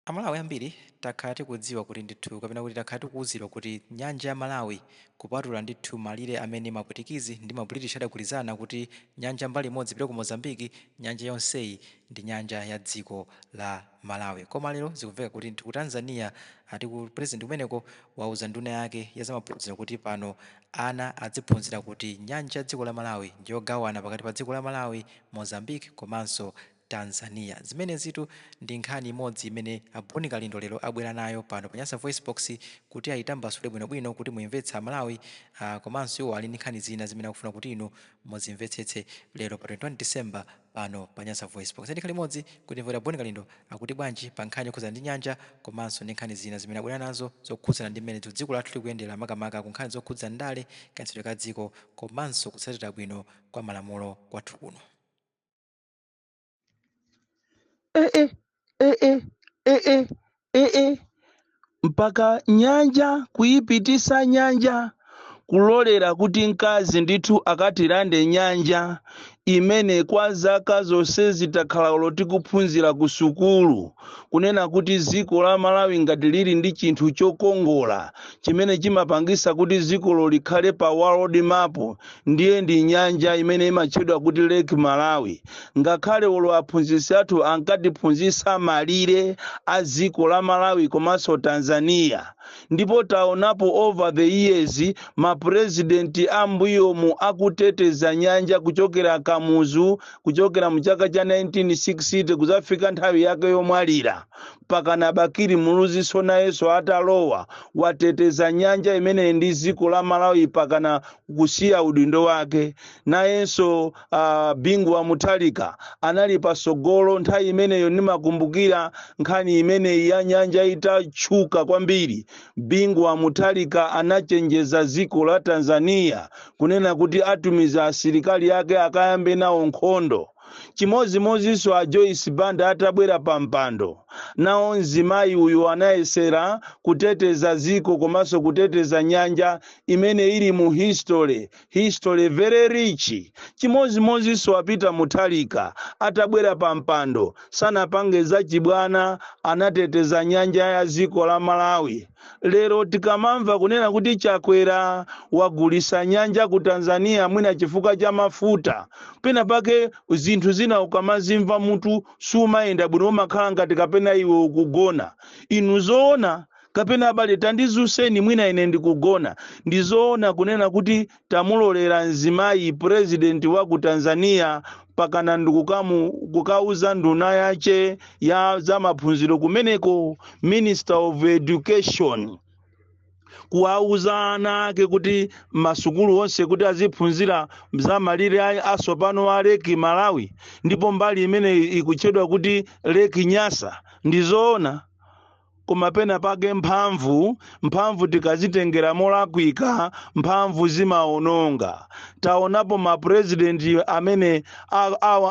Amalawi ambiri takhala tikudziwa kuti ndithu kapena kuti takhala tikuwuzidwa kuti nyanja ya Malawi, kupatula ndithu malire amene ma Pwitikizi ndi ma British adagwirizana kuti nyanja mbali imodzi ipite ku Mozambique, nyanja yonseyi ndi nyanja ya dziko la Malawi. Koma lero zikumveka kuti ndithu ku Tanzania ati ku president kumeneko wauza nduna yake ya zamaphunziro kuti pano ana adziphunzira kuti nyanja ya dziko la Malawi ndiyogawana pakati pa dziko la Malawi, Mozambique komanso Tanzania. Zimenezitu ndi nkhani imodzi imene a Bon Kalindo lero abwera nayo pano pa Nyasa VoiceBox kuti ayitambasule bwinobwino kuti muimvetse Amalawi komanso iwo ali ndi nkhani zina zimene akufuna kuti inu muzimvetsetse lero pa 21 December pano pa Nyasa VoiceBox. Tikhale limodzi kuti timve kuti a Bon Kalindo akuti bwanji pa nkhani yokhudzana ndi nyanja komanso ndi nkhani zina zimene abwera nazo zokhudzana ndi mmene dziko lathu likuyendera makamaka ku nkhani zokhudza ndale, kayendetsedwe ka dziko komanso kutsatira bwino kwa malamulo kwathu kuno. Eh, eh, eh, eh, eh, eh, eh, eh. Mpaka nyanja kuyipitisa nyanja, kulolera kuti mkazi ndithu akatilande nyanja imene kwa zaka zonse zitakhala tikuphunzira ku sukulu kunena kuti dziko la Malawi ngati lili ndi chinthu chokongola chimene chimapangisa kuti dzikolo likhale pa world map, ndiye ndi nyanja imene imatchedwa kuti Lake Malawi. Ngakhale olo aphunzitsi athu ankatiphunzitsa malire a dziko la Malawi komanso Tanzania, ndipo taonapo over the years mapurezidenti ambuyomu akuteteza nyanja, kuchokera Kamuzu, kuchokera mu chaka cha 1960 kuzafika nthawi yake yomwalira, mpaka Bakili Muluzi nayenso atalowa wateteza nyanja imene ndi dziko la Malawi pakana kusiya udindo wake. Nayenso Bingu wa Mutharika anali pasogolo nthawi imeneyo. Ndimakumbukira nkhani imeneyi ya nyanja itatchuka kwambiri, Bingu wa Mutharika anachenjeza dziko la Tanzania kunena kuti atumiza asilikali ake akayambe nawo nkhondo. Chimodzimodzinso a Joyce Banda atabwera pa mpando, nawo mzimayi uyu anayesera kuteteza dziko komanso kuteteza nyanja imene ili mu history, history very rich. Chimodzimodzinso a Peter Mutharika atabwera pa mpando sanapange zachibwana, anateteza nyanja ya dziko la Malawi. Lero tikamamva kunena kuti Chakwera wagulisa nyanja ku Tanzania, mwina chifukwa cha mafuta, pena pake zinthu zina ukamazimva mutu sumayenda bwino, umakhala ngati kapena iwe ukugona. Inu zoona kapena abale, tandizuseni, mwina ine ndikugona. Ndizoona kunena kuti tamulolera mzimayi president wa ku Tanzania pakana ndikukamu kukauza nduna yache ya zamaphunziro kumeneko, Minister of Education, kuwauza ana ake kuti masukulu onse kuti aziphunzira za malire asopano a Lake Malawi, ndipo mbali imene ikutchedwa kuti Lake Nyasa? Ndizoona? Koma pena pake mphamvu tikazitengera molakwika, mphamvu zimaononga. Taonapo mapurezidenti amene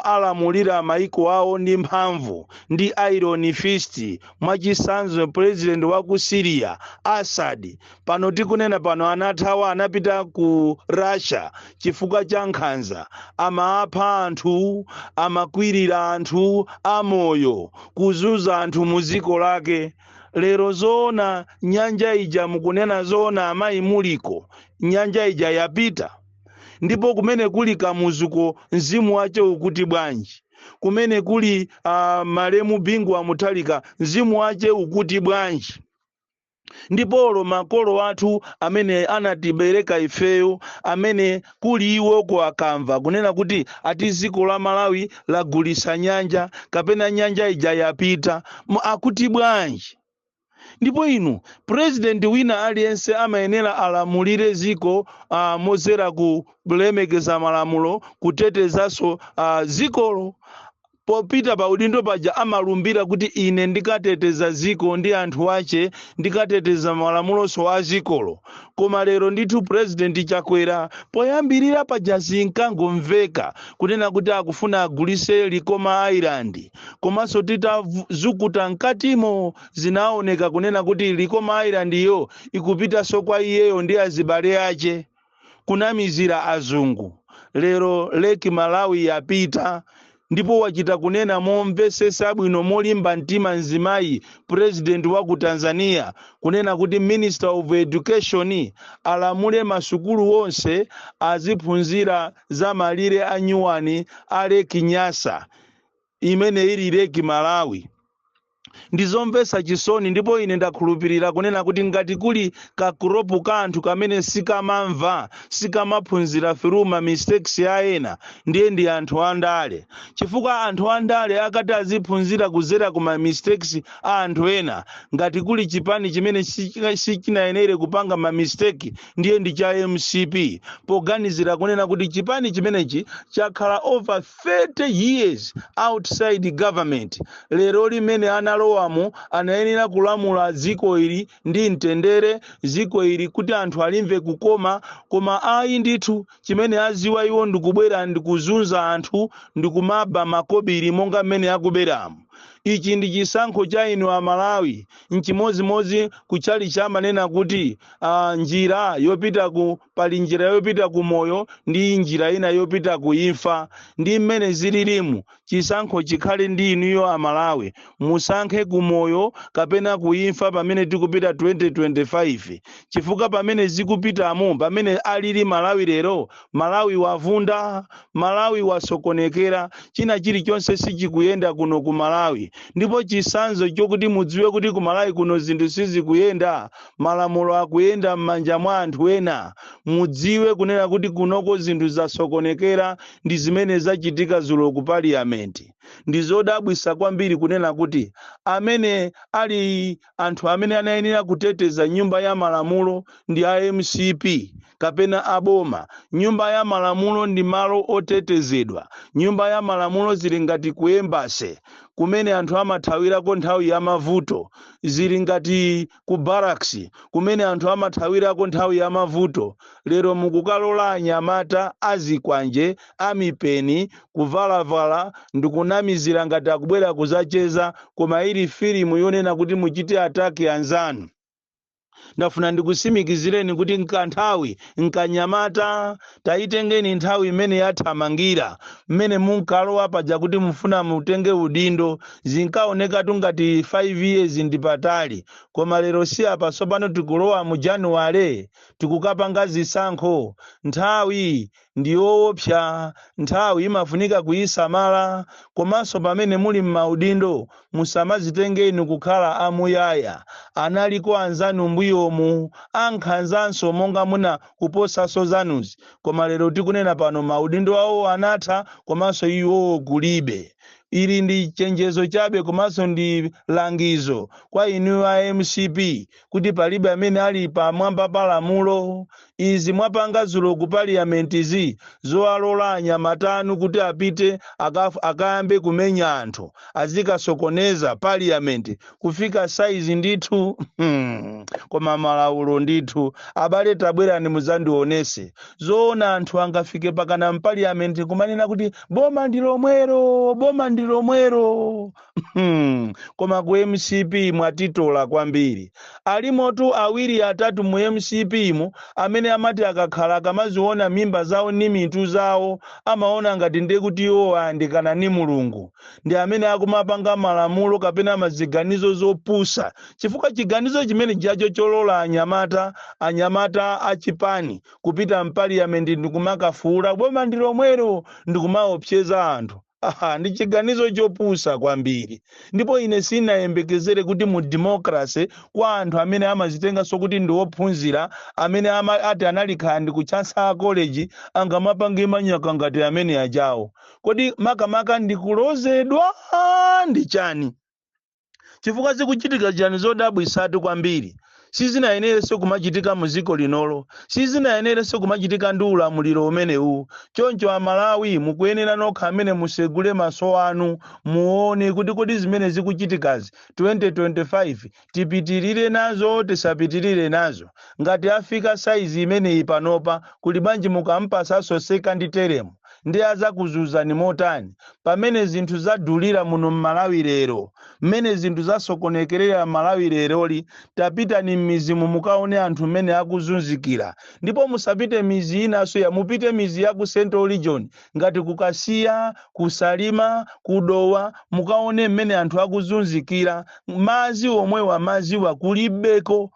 alamulira maiko awo ndi mphamvu, ndi iron fist. Mwachisanzo, president wa ku Syria, Assad, pano tikunena pano anathawa, anapita ku Russia chifukwa cha nkhanza. Amaapha anthu, amakwirira anthu amoyo, kuzuza anthu mu dziko lake. Lero zoona nyanja ija, mukunena zoona amayi muliko, nyanja ija yapita? Ndipo kumene kuli Kamuzuko, mzimu wace ukuti bwanji? Kumene kuli malemu Bingu wa Mutharika, mzimu wace ukuti bwanji? Ndipolo makolo athu amene anatibereka ifeyo, amene kuli iwoko, akamva kunena kuti ati dziko la Malawi lagulisa nyanja kapena nyanja ija yapita, akuti bwanji? Ndipo inu, president wina aliyense amayenera alamulire ziko mozera kulemekeza malamulo, kutetezanso zikolo. Popita pa udindo paja amalumbira kuti ine ndikateteza ziko ndi anthu ache, ndikateteza malamulonso a zikolo. Koma lero ndithu President Chakwera, poyambirira paja zinkangomveka kunena kuti akufuna agulise Likoma Island, komanso titazukuta mkatimo zinaoneka kunena kuti Likoma Island yo ikupitanso kwa iyeyo ndi azibale ache, kunamizira azungu. Lero Lake Malawi yapita. Ndipo wachita kunena momvesesa bwino, molimba mtima, mzimayi president wa ku Tanzania kunena kuti Minister of Education alamule masukulu wonse aziphunzira za malire a nyuwani a Lake Nyasa imene ili Lake Malawi. Ndizomvetsa chisoni, ndipo ine ndakhulupirira kunena kuti ngati kuli ka group ka anthu kamene sikamamva, sikamaphunzira through ma mistakes ya ena, ndiye ndi anthu andale, chifukwa anthu andale akati aziphunzira kuzera ku ma mistakes a anthu ena, ngati kuli chipani chimene sichinayenere kupanga ma mistake, ndiye ndi cha MCP, poganizira kunena kuti chipani chimenechi chakhala over 30 years outside government. Lero limene analowamo anayenera kulamula dziko ili ndi mtendere, dziko ili kuti anthu alimve kukoma, koma ayi ndithu, chimene aziwa iwo ndikubwera ndikuzunza anthu, ndikumaba makobiri monga mmene akuberamo. Ichi ndi chisankho cha inu Amalawi. Nchimozimozi kutchali chamanena kuti njira yopita ku pali njira yopita ku moyo ndi njira ina yopita ku imfa. Ndi mmene zililimu, chisankho chikhale ndi inuyo Amalawi. Musankhe ku moyo kapena ku imfa pamene tikupita 2025, chifukwa pamene zikupitamo, pamene alili Malawi lero, Malawi wavunda, Malawi wasokonekera, china chilichonse sichikuyenda kuno ku Malawi. Ndipo chisanzo chokuti mudziwe kuti ku Malawi kuno zinthu sizikuyenda, malamulo akuyenda m'manja mwa anthu ena, mudziwe kunena kuti kunoko zinthu zasokonekera, ndi zimene zachitika zulo ku Parliament. Ndi zodabwisa kwambiri kunena kuti amene ali anthu amene anayenera kuteteza nyumba ya malamulo ndi a MCP kapena aboma. Nyumba ya malamulo ndi malo otetezedwa. Nyumba ya malamulo zili ngati ku embassy kumene anthu amathawirako nthawi ya mavuto, zili ngati ku barracks kumene anthu amathawirako nthawi ya mavuto. Lero mukukalola anyamata azikwanje, amipeni, kuvalavala ndikunamizira ngati akubwera kuzacheza, koma ili filimu yonena kuti muchite attack anzanu. Ndafuna ndikusimikizireni kuti nkanthawi nkanyamata, tayitengeni nthawi imene yathamangira. Mmene munkalowa paja kuti mufuna mutenge udindo, zinkaonekatu ngati 5 years ndi patali, koma lero si apa. Tsopano tikulowa mu Januwale, tikukapanga zisankho. Nthawi ndi yoopsa, nthawi imafunika kuyisamala. Komanso pamene muli m'maudindo, musamazitengeni kukhala amuyaya. Analiko anzanu mbuyomu ankhanzanso monga muna kuposaso zanuzi, koma lero tikunena pano maudindo awo anatha, komanso iwowo kulibe. Ili ndi chenjezo chabe komanso ndi langizo kwa inu a MCP kuti palibe amene ali pamwamba pa lamulo. Izi mwapanga zulo ku Parliamentizi, zowalola anyamatanu kuti apite akayambe kumenya anthu, azikasokoneza Parliament kufika saizi ndithu, koma malaulo ndithu. Abale, tabwerani muzandionese. Zoona anthu angafike pakana mParliament kumanena kuti boma ndi lomwero, boma ndi lomwero? Koma ku MCP mwatitola kwambiri. Alimotu awiri atatu mu MCP mu amene amati akakhala, akamaziona mimba zawo ndi mitu zawo, amaona ngati ndiye kuti iwo ayandikana ni Mulungu, ndi amene akumapanga malamulo kapena maziganizo zopusa, chifukwa chiganizo chimene chacho cholola anyamata achipani kupita mParliament ndikumakafuula boma ndi lomwero ndikumaopseza anthu, aha, ndi chiganizo chopusa kwambiri. Ndipo ine sinayembekezere kuti mu democracy, kwa anthu amene amazitenganso kuti ndi ophunzira, amene ati analikhala ndi ku Chancellor College, angamapange manyaka ngati amene ajawo. Kodi makamaka ndikulozedwa ndi chani? Chifukwa zikuchitika chani zodabwisatu kwambiri. Sizinayenerenso kumachitika mu dziko linolo, sizinayenerenso kumachitika ndi ulamuliro umenewu. Choncho Amalawi, mukuyenera nokha amene musegule maso anu, muone kuti kodi zimene zikuchitikazi 2025 tipitirire nazo, tisapitirire nazo? Ngati afika saizi imeneyi panopa, kuli bwanji mukampasanso second term? Ndi azakuzunzani motani pamene zinthu zadulira muno mMalawi lero, mmene zinthu zasokonekerera Malawi leroli? Tapitani m'mizimu mukaone anthu mmene akuzunzikira. Ndipo musapite mizi inanso ya, mupite mizi ya ku Central Region ngati kuKasiya, kuSalima, kuDowa, mukaone mmene anthu akuzunzikira. Mazi omwewa, maziwa kulibeko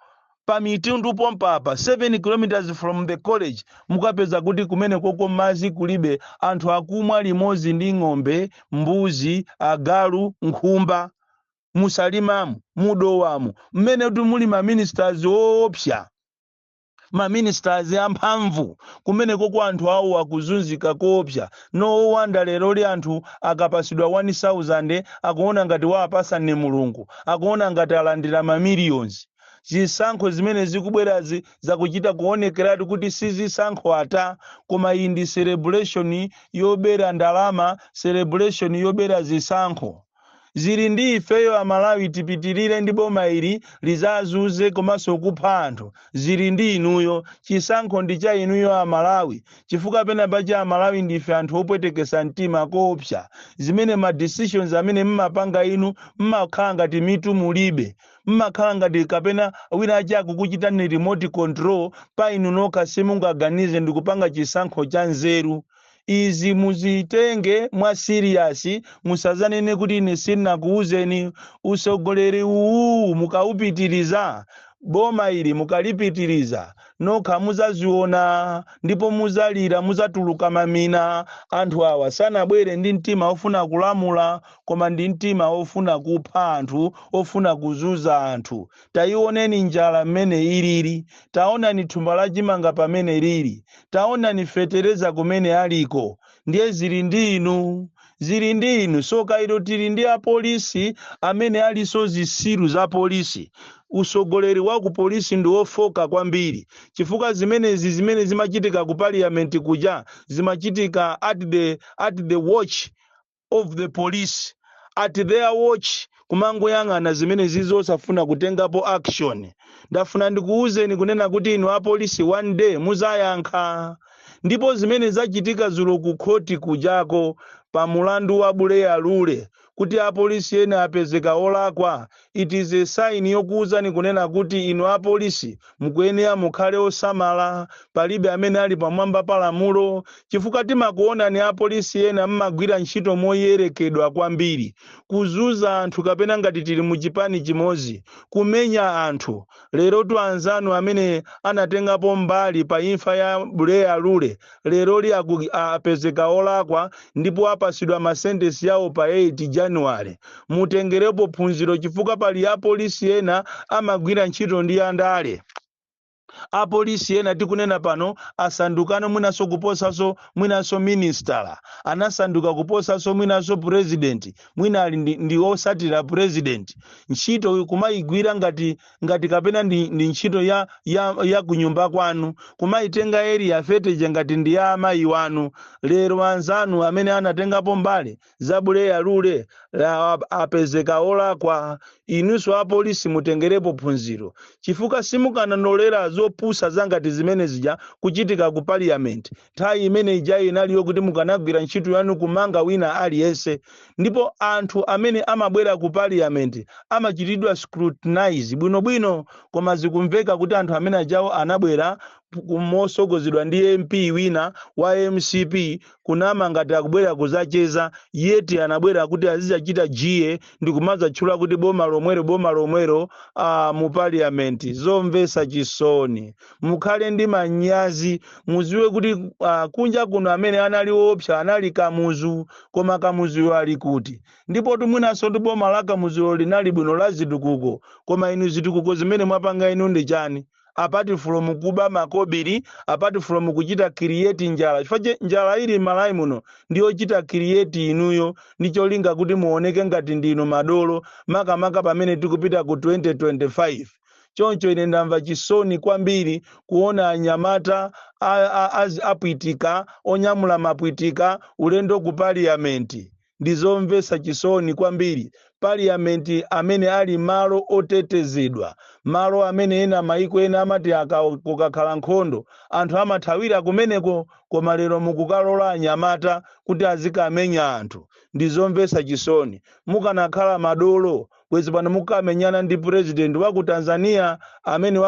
pa mitundu pompapa 7 kilometers from the college. Mukapeza kuti kumene koko mazi kulibe, anthu akumwa limodzi ndi ng'ombe, mbuzi, agalu, nkhumba. MuSalimamu, muDowamu, mmene kuti muli maministers woopsa, maministers amphamvu, kumene koko anthu awo akuzunzika koopsa. No wonder lero li anthu akapasidwa 1000 akuona ngati wapasa ni Mulungu, akuona ngati alandira mamillions. Zisankho zimene zikubwerazi zakuchita kuonekeratu kuti si zisankho ata, koma iyi ndi celebration yobera ndalama, celebration yobera zisankho. Zili ndi ifeyo Amalawi, tipitirire ndi boma ili lizazuze komanso kupha anthu. Zili ndi inuyo, chisankho ndi cha inuyo Amalawi, chifukwa pena pacha Amalawi ndife anthu opwetekesa mtima koopsa. Zimene ma decisions amene mmapanga inu, mmakhala ngati mitu mulibe, mmakhala ngati kapena wina achi akukuchitani remote control. Pa inu nokha simungaganize ndi kupanga chisankho cha nzeru. Izi muzitenge mwa serious, musazanene kuti ine sindinakuwuzeni. Usogoleri uwu mukaupitiriza, boma ili mukalipitiriza, nokha muzaziona ndipo muzalira, muzatuluka mamina. Anthu awa sanabwere ndi mtima ofuna kulamula, koma ndi mtima ofuna kupha anthu, ofuna kuzuza anthu. Tayioneni njala mmene ilili, taonani thumba la chimanga pamene lili, taonani fetereza kumene aliko. Ndiye zili ndi inu, zili ndi inu. So kairo tili ndi apolisi amene aliso zisilu za polisi. Usogoleri wa ku polisi ndi wofoka kwambiri, chifukwa zimenezi zimene zimachitika ku parliament kuja zimachitika at the watch of the police, at their watch, kumangoyang'ana zimene zizosafuna kutengapo action. Ndafuna ndikuwuzeni kunena kuti inu apolisi, one day muzayankha. Ndipo zimene zachitika zulo ku khoti kujako pa mulandu wa Buleya Lule, kuti apolisi ena apezeka olakwa, it is a sign yokuwuzani kunena kuti inu apolisi mukuyenera mukhale osamala. Palibe amene ali pamwamba pa lamulo, chifukwa timakuonani apolisi ena mmagwira ntchito moyerekedwa kwambiri, kuzuza anthu kapena ngati tili muchipani chimodzi, kumenya anthu. Lerotu anzanu amene anatengapo mbali pa imfa ya Buleya Lule leroli apezeka olakwa ndipo apasidwa masentesi yawo pa 8 January. Mutengerepo phunziro, chifukwa pali apolisi ena amagwira ntchito ndi andale. Apolisi ena tikunena pano asandukano mwinanso kuposaso mwinanso ministala, anasanduka kuposaso mwinanso president, mwina ali ndi osatira president. Ntchito kumayigwira ngati kapena ndi ntchito ya kunyumba kwanu, kumayitenga Area 30 ngati ndi ya amayi wanu. Lero anzanu amene anatengapo mbali za Buleya Lule apezeka olakwa. Inunso apolisi mutengerepo phunziro, chifukwa simukananolera zopusa zangati zimene zija kuchitika ku parliament. Nthawi imene ija inaliyo kuti mukanagwira ntchito yanu kumanga wina aliyense. Ndipo anthu amene amabwera ku parliament amachitidwa scrutinize bwinobwino, koma zikumveka kuti anthu amene ajawo anabwera mosogozedwa ndi MP wina wa MCP, kunama ngati akubwera kuzacheza, yeti anabwera kuti azidzachita jiye ndi kumadzatchula kuti boma lomwero, boma lomwero mu parliament. Zomvetsa chisoni, mukhale ndi manyazi, muziwe kuti kunja kuno amene anali woopsa anali Kamuzu, koma Kamuzuyo ali kuti? Ndipo tumwinanso ndi boma la Kamuzulo linali bwino la zitukuko, koma inu zitukuko zimene mwapanga inu ndi chani, apart from kuba makobiri, apart from kuchita create njala? Chifukwa njala ili Malawi muno ndiyochita create inuyo ndi cholinga kuti muoneke ngati ndinu madolo, makamaka pamene tikupita ku 2025. Choncho ine ndamva chisoni kwambiri kuona anyamata apwitika, onyamula mapwitika ulendo ku parliament. Ndizomvetsa chisoni kwambiri. Parliament is not a Parliament amene ali malo otetezedwa, malo amene ena maiko ena amati kukakhala nkhondo anthu amathawira kumeneko, koma lero mukukalola anyamata kuti azikamenya anthu. Ndizomvetsa chisoni. Mukanakhala madolo, bwezi pano mukamenyana ndi president wa ku Tanzania amene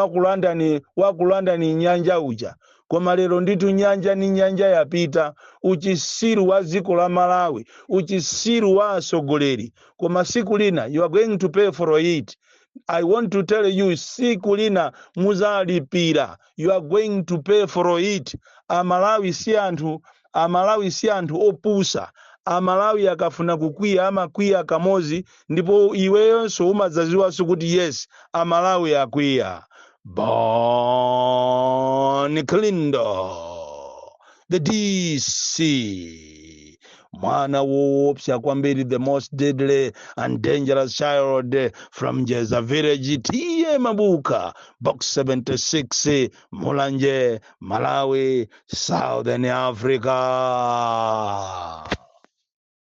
wakulandani nyanja uja. Koma lero ndithu nyanja ni nyanja yapita. Uchisiru wa dziko la Malawi, uchisiru wa atsogoleri. Koma siku lina you are going to pay for it. I want to tell you, siku lina muzalipira. You are going to pay for it. Amalawi si anthu, Amalawi si anthu opusa. Amalawi akafuna kukwiya amakwiya kamozi, ndipo iweyonso umadzaziwanso kuti yes, Amalawi akwiya. Bon Kalindo, the DC, mwana woopsa kwambiri, the most deadly and dangerous child from Jeza Village, T/A Mabuka, Box 76, Mulanje, Malawi, Southern Africa.